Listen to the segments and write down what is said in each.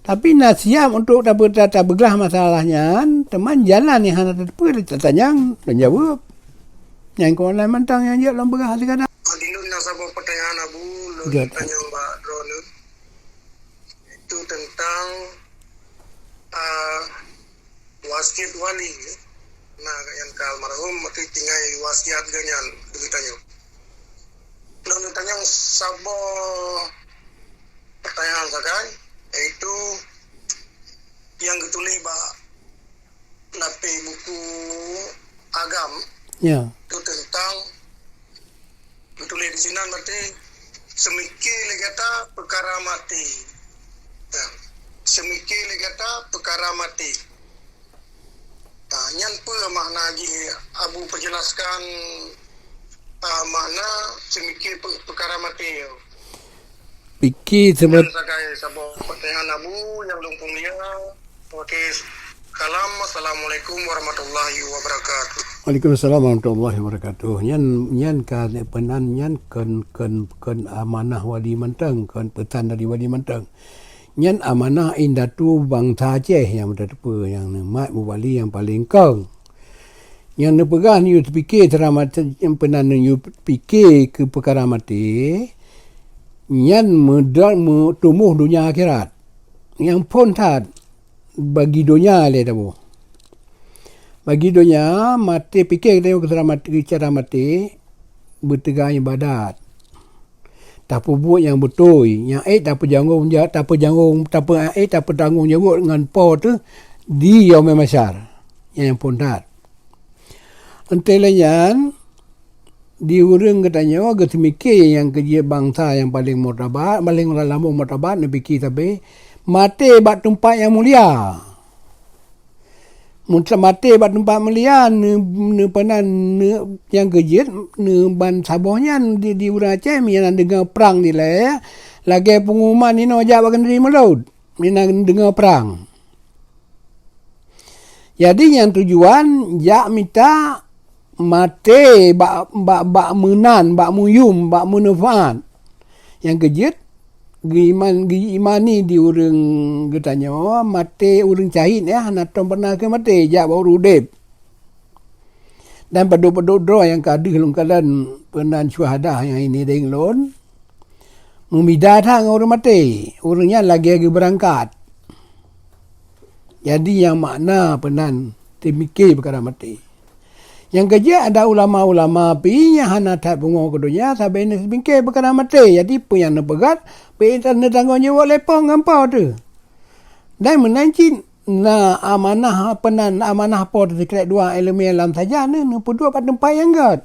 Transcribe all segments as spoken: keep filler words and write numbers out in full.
Tapi na siap untuk tabe-, ta-, tabeuglah masalah nyan, teuma jalan nyang hana tateupeue tatanyong dan jaweueb. Nyang keunan mantong nyang jeuet lom peugah sigadan. Di lôn na saboh pertanyaan, Abu, lôn Gata. Tanyong bak droeneuh. Itu tentang, ah, wasiat wali. Nah, nyang ka almarhum, meuti tinggai wasiat geuh nyan, beugeutanyoe. Lôn tanyong saboh pertanyaan sagai, yaitu nyang geutuléh bak lapéh buku agam. Ya. Tu teuntang geutuléh di sinan, berarti seumiké lé gata peukara maté. Ya. Seumiké lé gata peukara maté. Ha, nyan peue makna jih, Abu peujeulaskan, ha, makna seumiké pe-, peukara maté nyoe? Pike Nyan seubet- sagai saboh pertanyaan Abu nyang lôn peumiya. Oke, salam. Assalamualaikum warahmatullahi wabarakatuh. Waalaikumsalam warahmatullahi wabarakatuh. Nyan, nyan ka peunan nyan kon, kon, kon amanah wali mantong, kon peusan dari wali mantong. Nyan amanah indatu bansa Aceh nyang meutateupeue nyang neumat mubali nyang paleng kong. Nyang neupeugah neuyue pike seura maté, nyang peunan neuyue pike keu peukara maté, nyan meuda-, meutumoh donya akhirat. Nyang phon that bagi donya lé taboh. Bagi donya, maté pike geutanyoe keu seura maté, keu cara maté, beuteuga iébadat. Tapeubuet nyang beutôi, nyang ék tapeujangong ja-, tapeujangong, tape-, ék tapeutanggong jaweueb ngon Po teuh di Yaumul Mahsyar. Nyan nyang phon that. Lheueh lé nyan, di ureuëng geutanyoe geuseumiké nyang keu jeuet bansa nyang paleng murtabat, paleng lam-, lam murtabat, neupike sabe, maté bak teumpat nyang mulia. Meunyoe maté bak teumpat mulia, neu-, neupeunan neu-, nyang keu jeuet neuban saboh nyan di, di ureuëng Aceh, meunyoe na deungoe prang dilèe, lagèe peungumuman inoe jak bak keuneuri mulod, meunyoe na deungoe prang. Jadi, nyang tujuan jak mita maté bak, bak, bak meunan, bak muyum, bak meuneufeuat. Nyang keu jeuet, geuiman-, geuimani di ureuëng geutanyoe, maté ureuëng syahid nyan hana tom pernah keu maté, jak bak ureuëng udeb. Dan padub-padub droe nyang ka deuh lôn kalon peunan syuhada nyang ini deng lôn, meubida that ngon ureuëng maté. Ureuëng nyan lagèe geubeurangkat. Jadi, nyang makna peunan teumike peukara maté. Nyang keu jeuet ada ulama-ulama pi nyang hana that pungo keu donya sabe neumike peukara maté. Jadi, peue nyang neupeugah, pi neutanggong jaweueb lé Po ngon Po teuh. Dan meunan cit na amanah peunan, amanah Po teuh sikrek dua iéleumé lam sajan neu-, neupeuduek bak teumpat nyang gèt.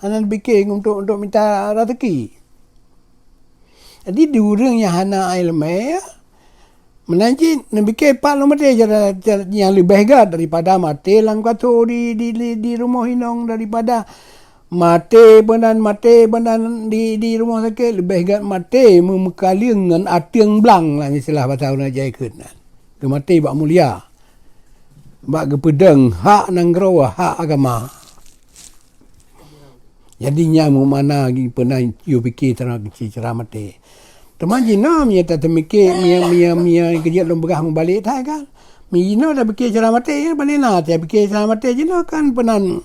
Hana neupike untuk, untuk mita raseuki. Jadi, di ureuëng nyang hana iéleumé, meunan cit neupike pat lom maté cara, cara nyang leubeh gèt daripada maté lam kaso di, di, di, di rumoh inong, daripada maté peunan, maté peunan di, di rumoh sakét, leubeh gèt maté meu-, meukaleueng ngon ateueng blang, lam istilah basa ureuëng Aceh kheun nyan. Geumaté bak mulia, bak geupeudong hak nanggroe, hak agama. Jadi, nyan meumakna peunan yue pike cara, cara maté. Teuma jinoe meunyoe tateumike, meunyoe, meunyoe, meunyoe keu jeuet lôn peugah meubalek that kan. Meunyoe jinoe tapike cara maté, ya, paléng na tapike cara maté jinoe kan peunan.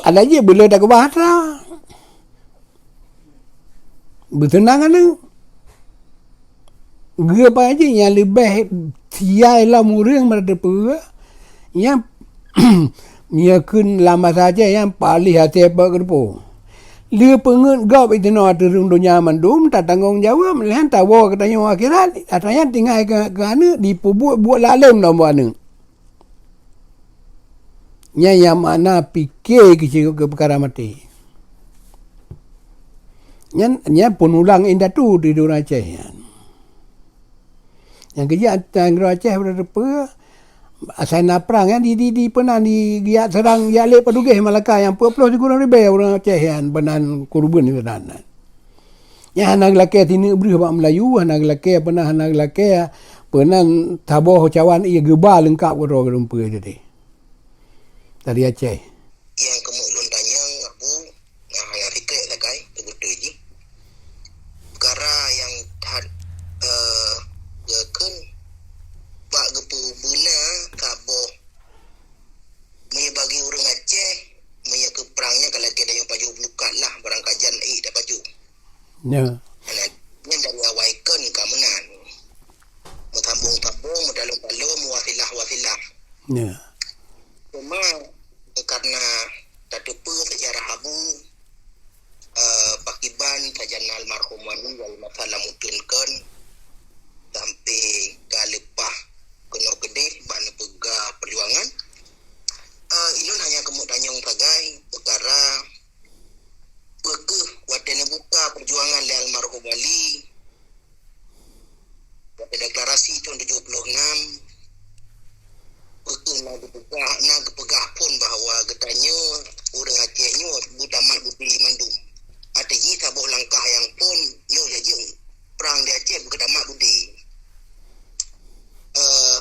Adak jih beuleueh takeubah atra. Beuteunang aneuk. Geuh pajih nyang leubeh siai lom ureuëng meureuteupeu, nyang, nyang kheun lam basa Aceh nyang paléh até bak geureupo. Lé peungeuet gob iteunoe ateueh rhueng donya mandum tatanggong jaweueb, lheueh tawoe geutanyoe akhirat, atra nyan tinggai keu, keu aneuk dipeubuet buet lalem lom bak aneuk. Nyan nyang makna pike keu, keu peukara maté. Nyan, nyan peunulang indatu di, di ureuëng Aceh nyan. Nyang keujeuet atra nanggroe Aceh beureuteupeu, asai na prang nyan di, di, di peunan di, geujak seurang, geujak lé padub gèh Malaka nyang peuet ploh sikureueng ribèe ureuëng Aceh nyan peunan keureubeuen peunan. Nyan hana geulakèe sineuk breueh bak Meulayu, hana geulakèe peunan, hana geulakèe peunan saboh cawan ié geuba leungkap keudroe geurumpeu tadi. Dari Aceh. Nyang keuneuk lôn tanyong, Abu, nyang hana sikrek sagai, beutôi jih. Peukara nyang Ya. Nyan dari awai kon ka meunan. Meusambung-sambung, meudalom-dalom, wasilah-wasilah. Ya. Cuma, karena tateupeue seujarah Abu, eh, pakiban sajan almarhum Wali wali masa lam uteuen kon, sampai ka leupah keunoe keudeh bak neupeugah perjuangan. Eh, ulôn hanya keumeung tanyong sagai peukara, peu kheueh watée neubuka perjuangan lé almarhum Wali, watée deklarasi thon tujoh ploh nam, peu kheueh na geupeugah, na geupeugah phon bahwa geutanyoe ureuëng Aceh nyoe beutamat beudé mandum. Até jih saboh langkah nyang phon nyoe jajeueng prang di Aceh beutamat beudé. Eh,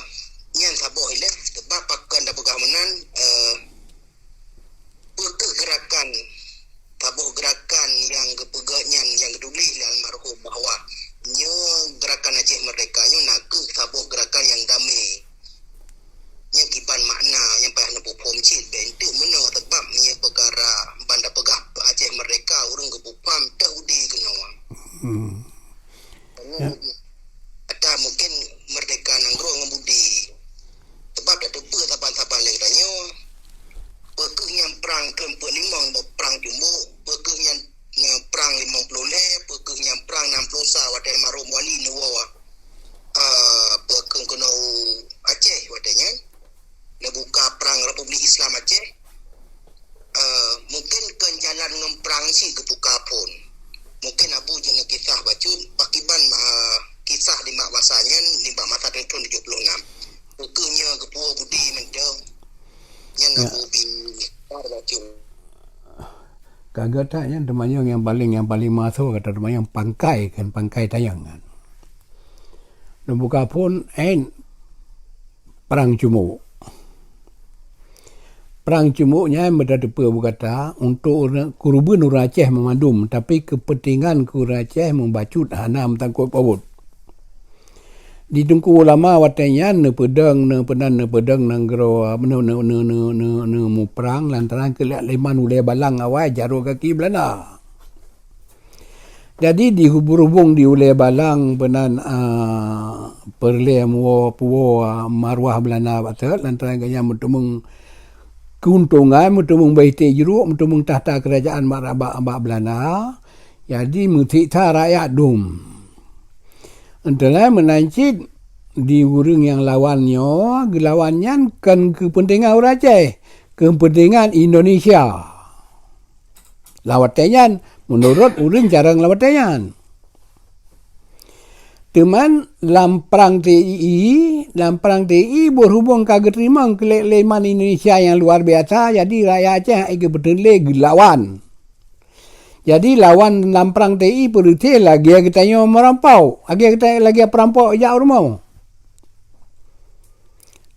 nyan saboh ilée, sebab pakon tapeugah meunan, eh, peu kheueh gerakan, saboh gerakan nyang geupeugah nyan, nyang geutuléh lé almarhum bahwa nyoe gerakan Aceh Merdeka nyoe na kheueh saboh gerakan nyang damé. Nyang kiban makna nyang payah neupeuphom cit bèk enteuk meunoe, sebab nyoe peukara ban tapeugah Aceh Merdeka ureuëng geupeupham teuh udé keunoe. Hmm. Ya. Ata mungkin merdeka nanggroe ngon budi. Sebab tateupeue saban-saban lé geutanyoe, peu kheueh nyan prang keu peuet limong dan prang cumuk, peu kheueh nyan, nyan prang limong ploh lhèe, peu kheueh nyan prang nam ploh sa watée almarhum Wali neuwoe, ah, peu kheueh keunoe Aceh watée nyan, neubuka prang Republik Islam Aceh. Eh, mungkin kon jalan ngon prang cit geubuka phon. Mungkin Abu jeuet neukisah bacut, pakiban, eh, kisah nibak masa nyan, nibak masa thon tujoh ploh nam. Peu kheueh nyoe geupuwoe budi mantong. Nyan Ya. Abu bi kisah bacut. Ka geuh that nyan teumanyong nyang paleng, nyang paleng meuasoe gata teumanyong pangkai, kon pangkai tanyong nyan. Neubuka phon, en, prang cumuk. Prang cumuk nyan meutateupeue bukata untuk ureuëng, keureubeuen ureuëng Aceh meumandum, tapi keupeuntengan keu ureuëng Aceh meubacut hana meusangkot paut. Di Teungku Ulama watée nyan neupeudong, neupeunan neupeudong nanggroe, neu-, neu-, neu-, neu-, neu-, neumuprang lantaran keuliak leman ulée balang awai jaroe gaki Beulanda. Jadi, di hubung-hubung di ulée balang peunan, a, peureulée muwoe puwoe, a, maruah Beulanda bak teuk, lantaran gobnyan meuteumeung keuntongan, meuteumeung beuhité jruek, meuteumeung takhta keurajeuen bak, bak, bak Beulanda. Jadi, meusiksa rakyat dum. Enteulah meunan cit di ureuëng nyang lawan nyoe, geulawan nyan kon keupeuntengan ureuëng Aceh, keupeuntengan Indonesia. Lam watée nyan, meunurot ureuëng carông lam watée nyan. Teuma lam prang T I I, lam prang T I I beurhubong ka geuteurimong keuleman Indonesia nyang luar biasa, jadi rakyat Aceh hai geupeuteun lé geulawan. Jadi lawan lam prang T I I peureuté lagée geutanyoe meurampok, lagée geutanyoe lagée peurampok jak u rumoh.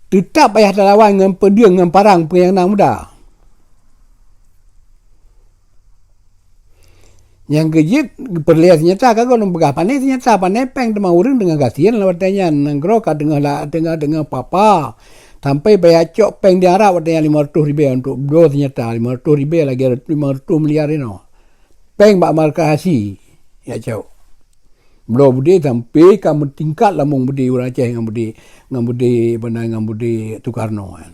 Teutab payah talawan ngon peudeueng ngon parang peue nyang na muda. Nyang keujeuet peureulée seunyata ka gohlom peugah pané seunyata, pané péng teuma ureuëng teungoh gasien lam watée nyan, nanggroe ka teungoh la-, teungoh, teungoh papa. Sampai payah cok péng di Arab watée nyan lima ratus ribée untuk bloe seunyata, lima ratus ribée lagée lima ratus miliar inoe. Péng bak markah hasi, ya cok. Bloe beudé sampai ka meutingkat lamong beudé ureuëng Aceh ngon beudé, ngon beudé, beuna ngon beudé Soekarno nyan.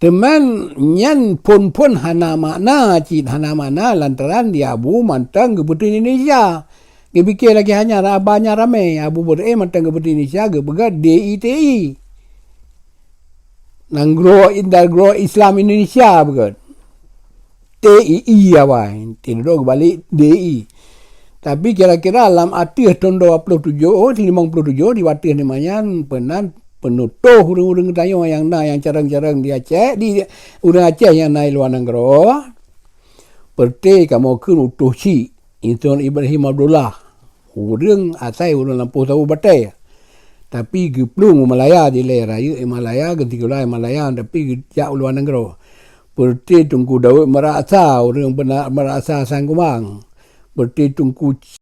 Teuma nyan phon-phon hana makna, cit hana makna lantaran di Abu mantong geupeuteun Indonesia. Geupike lagée hana raba nyang ramé, Abu Beureu'éh mantong geupeuteun Indonesia geupeugah D I T I. Nanggroe, nanggroe Islam Indonesia beugét. T I I awai, ti dudoe geubalek D I. Tapi kira-kira lam ateueh thon dua puluh tujoh, limong puluh tujoh, di wateueh nima nyan peunan peunutoh ureuëng-ureuëng geutanyoe nyang na nyang carông-carông di Aceh, di ureuëng Aceh nyang na i luwa nanggroe. Peureuté kamoe kheun utoh chik, Inton Ibrahim Abdullah. Ureuëng asai ureuëng lampôh saboh batée. Tapi geuplueng u Malaya dilée, rayeuk i Malaya, geusikula i Malaya, tapi geujak u luwa nanggroe. Peureuté Teungku Daud Meuraksa, ureuëng beuna Meuraksa Sang Kumang. Peureuté Teungku